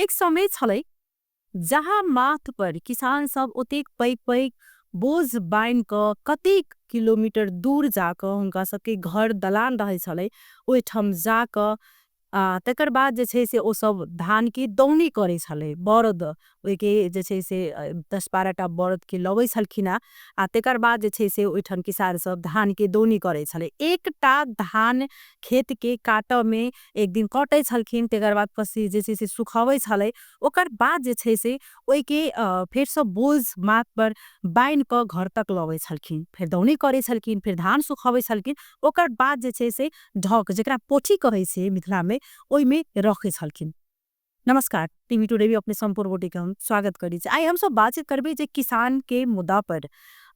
एक समय छलै जहाँ माथ पर किसान सब ओतेक पैघ पैघ बोझ बान्हि कऽ कतेक किलोमीटर दूर जाकऽ हुनका सबके घर दलान रहै छलै ओहिठाम जाकऽ तकर बाद जे छै से ओ सब धान के दौनी करै छलै। बरद ओहिके जे छै से 10-12 टा बरद के लबै छलखिन हँ आ तकर बाद जे छै से ओहिठाम किसान सब धान के दौनी करै छलै। एकटा धान खेत के काटऽ में एक दिन कटै छलखिन, तकर बाद पसी जे छै से सुखाबै छलै, ओकर बाद जे छै से ओहिके फेरसँ बोझ माथ पर बान्हि कऽ घर तक लबै छलखिन, फेर दौनी करै छलखिन, फेर धान सुखाबै छलखिन, ओकर बाद जे छै से ढक जकरा पोठी कहै छै मिथिला में ओहिमे रखै छलखिन। नमस्कार, टीवी टुडे में अपने सम्पूर्ण गोटे के हम स्वागत करै छी। आइ हम सब बातचीत करबै जे किसान के मुद्दा पर।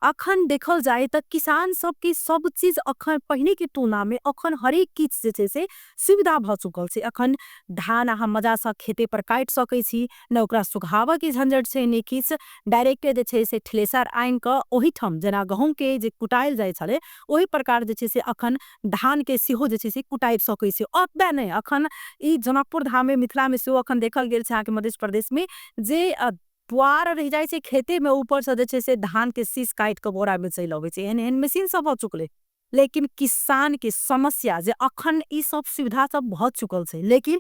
अखन देखल जाय तऽ किसान सबके सब चीज अखन पहिने के तुलना में अखन हरेक किछु जे छै से सुविधा भऽ चुकल छै। अखन धान अहाँ मजा से खेते पर काटि सकै छी, न ओकरा सुखाबऽ के झंझट छै ने किछु, डायरेक्टे जे छै से थ्रेसर आनि कऽ ओहिठाम जेना गहूँम के जे कुटायल जाइ छलै ओहि प्रकार जे छै से अखन धान के सेहो जे छै से कुटाबि सकै छी। ओतबे नहि, अखन ई जनकपुर धाम में मिथिला में सेहो अखन देखल गेल छै अहाँके मध्य प्रदेश में जे पुआर रहि जाइ छै खेते में, ऊपर से जे छै से धान के शीश काटि कऽ बोरा में चलि अबै छै। एहन एहन मशीन सब भऽ चुकलै। लेकिन किसान के समस्या जे अखन ई सब सुविधा सब भऽ चुकल छै, लेकिन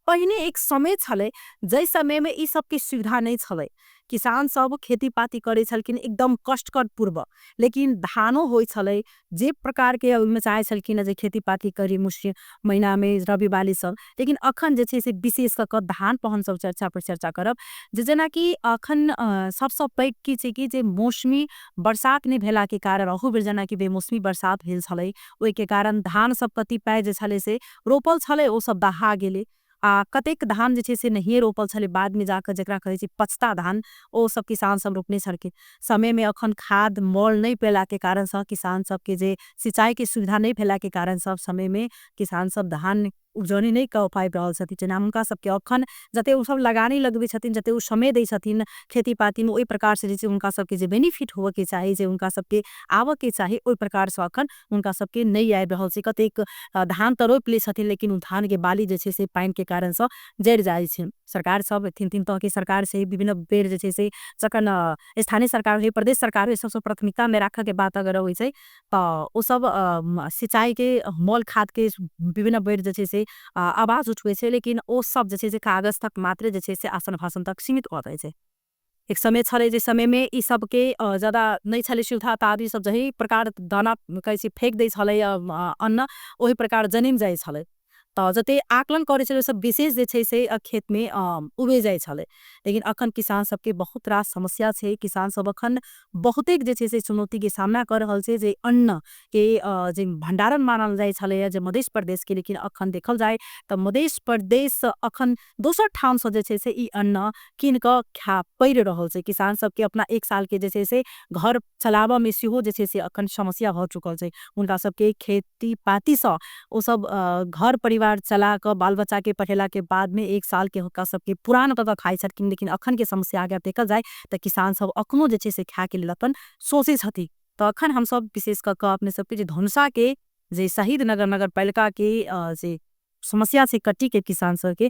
पहिने एक समय छलै जाहि समय में ई सबके सुविधा नहि छलै। किसान सब खेती पाती करै छलखिन एकदम कष्टकर पूर्वक, लेकिन धानो होइ छलै जे प्रकार के ओहिमे चाहै छलखिन जे खेती पाती करी मुश्किल महीना में रबी बाली सब। लेकिन अखन जे छै से विशेष कऽ कऽ धान पर हमसब चर्चा पर चर्चा करब जे जेनाकि अखन सबसँ पैघ की छै कि जे मौसमी बरसात नहि भेला के कारण अहू बेर जेनाकि बेमौसमी बरसात भेल छलै ओहिके कारण धान सब कतिपय जे छलै से रोपल छलै ओ सब दहा गेलै आ कतेक धान जे छै से नहिए रोपल छलै, बाद में जाकऽ जकरा कहै छै पछता धान ओ सब किसान सब रोपने छलखिन। समय में अखन खाद मोल नहि पेला के कारण से किसान सबके जे सिंचाई के सुविधा नहि भेला के कारण सब समय में किसान सब धान उपजौनी नहि कऽ पाबि रहल छथिन। जेना हुनका सबके अखन जते ओ सब लगानी लगबै छथिन, जते ओ समय दै छथिन खेती पाती में, ओहि प्रकार से जे छै हुनका सबके जे बेनिफिट होबऽ के चाही, जे हुनका सबके आबऽ के चाही, ओहि प्रकार से अखन हुनका सबके नहि आबि रहल छै। कतेक धान तऽ रोपि लै छथिन लेकिन ओ धान के बाली जे छै से पानि के कारण से जरि जाइ छै। सरकार सब तीन तीन तरह के सरकार से विभिन्न बेर जे छै से जखन स्थानीय सरकार होइ, प्रदेश सरकार होइ, सबसँ प्राथमिकता में राखऽ के बात अगर अबै छै तऽ ओ सब सिंचाई के मोल खाद के विभिन्न बेर जे छै से आवाज उठबै छै, लेकिन ओ सब जे छै से कागज तक मात्र जे छै से आसन भाषण तक सीमित भऽ जाइ छै। एक समय छलै जे समय में ई सबके ज्यादा नहि छलै सुविधा, तऽ आदमी सब जही प्रकार दाना कहै छै फेंक दै छलै अन्न, ओहि प्रकार जनमि जाइ छलै। तऽ जते आकलन करै छलै सब विशेष जे छै से खेत में उगि जाइ छलै। लेकिन अखन किसान सबके बहुत रास समस्या छै। किसान सब अखन बहुतेक जे छै से चुनौती के सामना कऽ रहल छै जे अन्न के जे भंडारण मानल जाइ छलै जे मध्य प्रदेश के, लेकिन अखन देखल जाय तऽ मध्य प्रदेश अखन दोसर ठाम से जे छै से ई अन्न कीन कऽ खा पड़ि रहल छै। किसान सबके अपना एक साल के जे छै से घर चलाबऽ में सेहो जे छै से अखन समस्या भऽ चुकल छै। हुनका सबके खेती पातीसँ ओ सब घर परिवार चला कऽ बाल बच्चा के पढ़ेला के बाद में एक साल के हुनका सबके पुरान कऽ खाइ छलखिन, लेकिन अखन के समस्या अगर देखल जाय तऽ किसान सब अखनो जे छै से खाय के लेल अपन सोचै छथिन। तऽ अखन हमसब विशेष कऽ कऽ अपने सबके जे धनुषा के जे शहीद नगर नगरपालिका के जे समस्या छै कट्टी के किसान सबके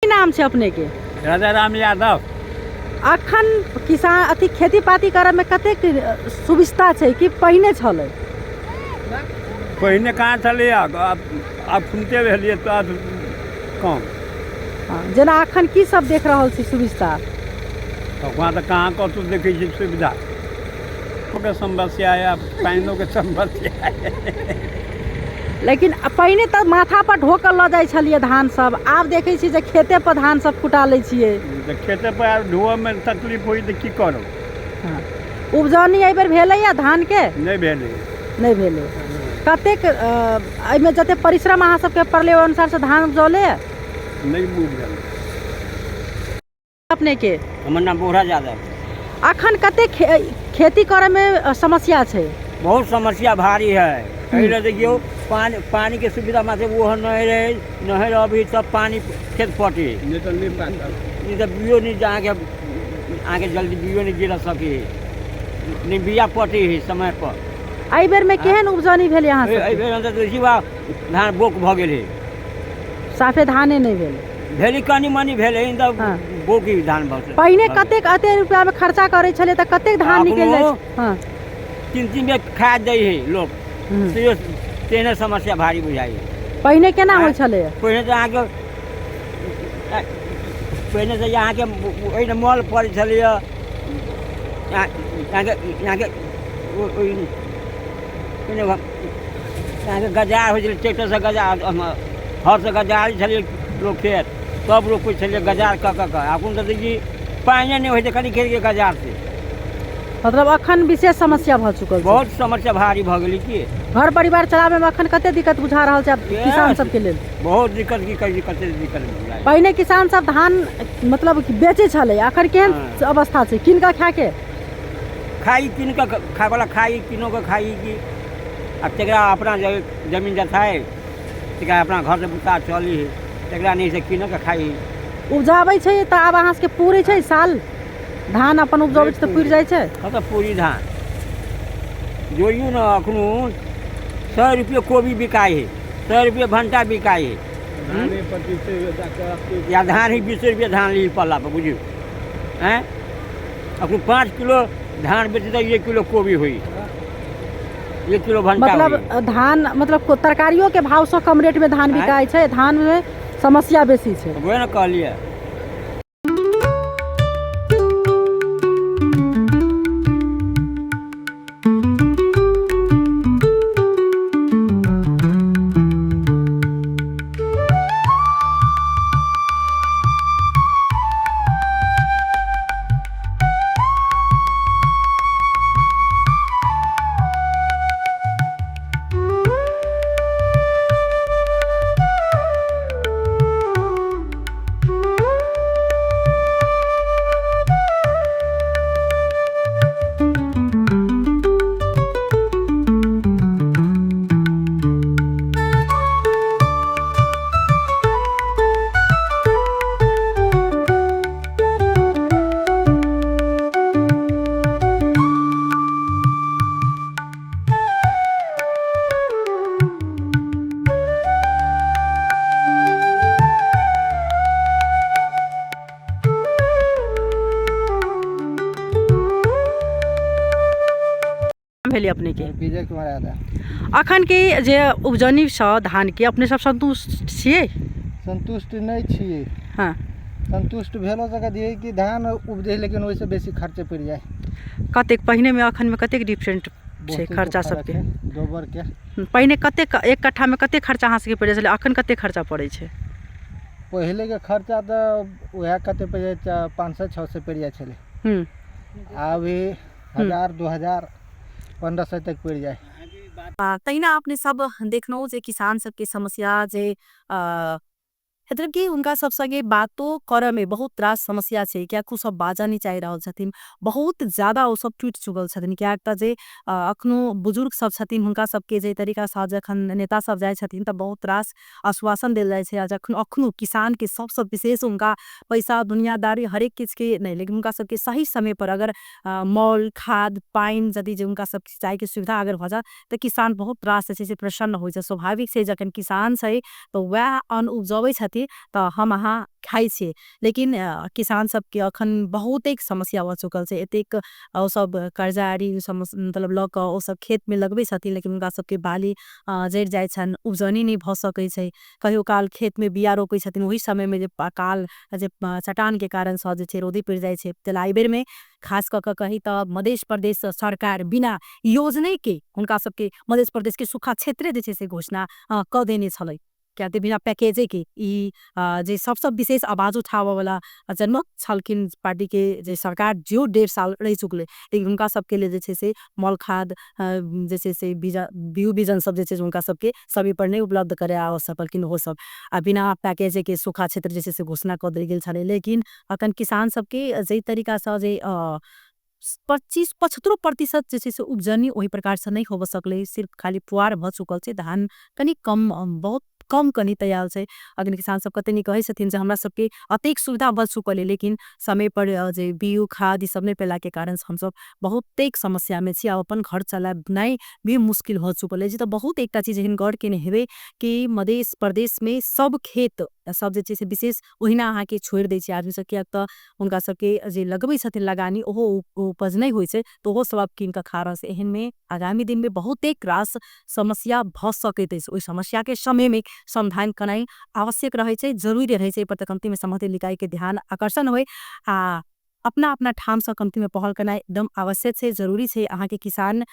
नाम छै अपने के? राजा राम यादव। अखन किसान अथी खेती पाती करऽ में कतेक सुविस्ता छै कि पहिने छलै? पहिने कहाँ छलैए, आब सुनते भेलियै तऽ आब कम। हँ, जेना अखन की सब देख रहल छी सुविस्ता? वहाँ तऽ कहाँ कतहु देखै छी सुविधा। के समस्या है, पानिओके समस्या है। लेकिन पहिने तऽ माथा पर ढो कऽ लऽ जाइ छलियै धान सब, आब देखै छी जे खेते पर धान सब कुटा लै छियै। तऽ खेते पर आब ढोअमे तकलीफ होइ तऽ की करब? हँ, उपजौनी एहिबेर भेलैया धानके? नहि भेलै। नहि भेलै। कतेक एहिमे जतेक परिश्रम अहाँ सबके पड़लै ओहि अनुसारसँ धान उपजौलै? नहि उपजल। अपनेके? हमर नाम बोरा यादव। अखन कतेक खेती करऽमे समस्या छै? बहुत समस्या भारी है। एहि लए देखियौ, पानि पानिके सुविधा मात्र ओहो नहि रहै, नहर अभी तब पानि खेत पटी। नहि तऽ नहि पाकल। नहि तऽ बियो नहि, अहाँके अहाँके जल्दी बियो नहि गिर सकी है, नहि बिया पटी है समय पर। एहि बेरमे केहन उपजौनी भेल अहाँ एहि सबके? बेर तऽ देखियौ धान बोक भऽ गेल है। साफे धाने नहि भेल? भेलै, कनि मनि भेलै तऽ। हँ। बोकी धान भऽ गेल। पहिने कतेक एते रुपैआमे खर्चा करै छलै तऽ कतेक धान निकलि जाइ एखनो छै? हँ, 3-3 बेर खाद दै है लोक। तैयो तेहने समस्या भारी बुझाइ है। पहिने केना होइ छलै? पहिने तऽ अहाँके पहिने तऽ अहाँके ओहिमे मल पड़ै छलैए, अहाँके अहाँके ओहि पहिने अहाँके गजार होइ छलै ट्रैक्टरसँ, गजार हरसँ गजारै छलियै लोक खेत, तब रोपै छलियै गजार कऽ कऽ कऽ। एखन तऽ देखी पानिए नहि होइ छै कनि खेतके गजार से। मतलब अखन विशेष समस्या भऽ चुकल छै? बहुत समस्या भारी भऽ गेलै की। घर परिवार चलाबैमे अखन कते दिक्कत बुझा रहल छै आब किसान सबके लेल? बहुत दिक्कत, की कहै छी, कते दिक्कत बुझाइ। पहिने किसान सब धान मतलब कि बेचै छलै, अखन केहन अवस्था छै? कीन कऽ खायके खाइ, कीन कऽ खायवला खाइ, किनो कऽ खाइ की। आ तकरा अपना जमीन जथा है तकरा अपना घरसँ बुता चली है, तकरा नहि से कीन कऽ खाइ। उपजाबै छै तऽ आब अहाँ सबके पूरै छै साल? धान अपन उपजबै छै तऽ पुरि जाइ छै? कतऽ पूरी? धान जोड़ियौ ने, अखनो 100 रुपये कोबी बिकाइ है, 100 रुपये भण्टा बिकाइ है। धाने 25 या धान ही 20 रुपये धान ली पल्ला पर बुझियौ। आँय, अखन 5 किलो धान बेची तऽ 1 किलो कोबी होइ, 1 किलो भण्टा। मतलब होइ। धान मतलब तरकारियोके भावसँ कम रेटमे धान आँय? बिकाइ छै, धानमे समस्या बेसी छै। वएह ने कहलियै। भेलै अपनेके? विजय कुमार यादव। अखन के जे उपजौनीसँ धानके अपने सब सन्तुष्ट छियै? सन्तुष्ट नहि छियै। सन्तुष्ट भेलो से कथिए कि धान उपजै, लेकिन ओहिसँ बेसी खर्चे पड़ि जाइ। कतेक पहिनेमे अखनमे कतेक डिफरेंट छै? बहुते खर्चा फरक सबके है, गोबरके। पहिने कतेक एक कट्ठामे कतेक खर्चा अहाँ सबके पड़ै छलै, अखन कतेक खर्चा पड़ै छै? पहिलेके खर्चा तऽ उएह कते पड़ि जाइ, 500 600 पड़ि जाइ छलै। आब ई 1000 2000 1500 तक पड़ि जाइ। तहिना अपने सब देखलहुँ जे किसान सबके समस्या जे मतलब कि हुनका सब संगे बातो करऽ में बहुत रास समस्या छै, कियाकि ओ सब बाजऽ नहि चाहि रहल छथिन। बहुत ज्यादा ओ सब टूटि चुकल छथिन, कियाक तऽ जे अखनो बुजुर्ग सब छथिन हुनका सबके जे तरीकासँ जखन नेता सब जाइ छथिन तऽ बहुत रास आश्वासन देल जाइ छै। आ जखन अखनो किसानके सबसँ विशेष हुनका पैसा दुनियादारी हरेक किछुके नहि, लेकिन हुनका सबके सही समय पर अगर मल खाद पानि यदि जे हुनका सब सिंचाइके सुविधा अगर भऽ जाय तऽ किसान बहुत रास जे छै से प्रसन्न होइ छै। स्वाभाविक छै, जखन किसान छै तऽ वएह अन्न उपजबै छथिन। छथिन तऽ हम अहाँ खाइ छियै, लेकिन किसान सबके अखन बहुतेक समस्या भऽ चुकल छै। एतेक ओ सब कर्जा ऋण मतलब लऽ कऽ ओ सब खेतमे लगबै छथिन, लेकिन हुनका सबके बाली जरि जाइ छनि, उपजनी नहि भऽ सकै छै। कहियो काल खेतमे बिया रोपै छथिन, ओहि समयमे जे अकाल जे चट्टानके कारणसँ जे छै रौदी पड़ि जाइ छै। तऽ एहि बेरमे खास कऽ कऽ कही तऽ मध्य प्रदेश सरकार बिना योजनेके हुनका सबके मध्य प्रदेशके सूखा क्षेत्रे जे छै से घोषणा कऽ देने छलै, किया तऽ बिना पैकेजेके ई जे सबसँ विशेष आवाज उठाबऽवला जनमत छलखिन पार्टीके जे सरकार जो 1.5 साल रहि चुकलै, लेकिन हुनका सबके लेल जे छै से मल खाद जे छै से बीजा बिउ बीजन सब जे छै से हुनका सबके समय पर नहि उपलब्ध करा सकलखिन ओहो सब, आ बिना पैकेजेके सूखा क्षेत्र जे छै से घोषणा कऽ देल गेल छलै। लेकिन अखन किसान सबके जाहि तरीकासँ जे 25-75% जे छै से उपजनी ओहि प्रकारसँ नहि होबऽ सकलै, सिर्फ खाली पुआर भऽ चुकल छै, धान कनि कम, बहुत कम कनि तैयार छै। अखन किसान सब कते नीक कहै छथिन जे हमरा सबके अतेक सुविधा भऽ चुकल अइ, लेकिन समयपर जे बिउ खाद ई सब नहि पेलाके कारण हमसब बहुतेक समस्यामे छी, आब अपन घर चलेनाइ भी मुश्किल भऽ चुकल अछि। तऽ बहुत एकटा चीज एहन गौर केने हेबै कि मध्य प्रदेशमे सब खेत सब जे छै से विशेष ओहिना अहाँके छोड़ि दै छै आदमी सब, किएक तऽ हुनका सबके जे लगबै छथिन लगानी ओहो उपज नहि होइ छै, तऽ ओहो सब आब कीन कऽ खा रहल छै। एहनमे आगामी दिनमे बहुतेक रास समस्या भऽ सकैत अछि, ओहि समस्याके समयमे समाधान केनाइ आवश्यक रहै छै, जरूरी रहै छै। एहिपर तऽ कम्तीमे सम्बन्धित निकायके ध्यान आकर्षण होइ आ अपना अपना ठामसँ कम्तीमे पहल केनाइ एकदम आवश्यक छै, जरूरी छै। अहाँके किसान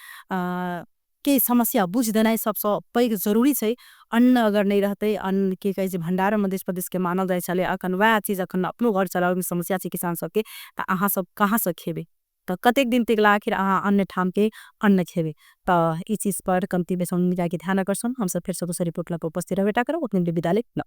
के समस्या बुझि देनाइ सबसँ पैघ जरूरी छै। अन्न अगर नहि रहतै, अन्न के कहै छै भण्डार मध्य प्रदेशके मानल जाइ छलै, अखन वएह चीज अखन अपनो घर चलाबैमे समस्या छै किसान सबके, तऽ अहाँ सब कहाँसँ खेबै? तऽ कतेक दिन तक आखिर अहाँ अन्य ठामके अन्न खेबै? तऽ ई चीजपर कम्तीमे निकायके ध्यान आकर्षण। हमसब फेरसँ दोसर रिपोर्ट लऽ कऽ उपस्थित रहबे टा करब, ओतने विदा लेब।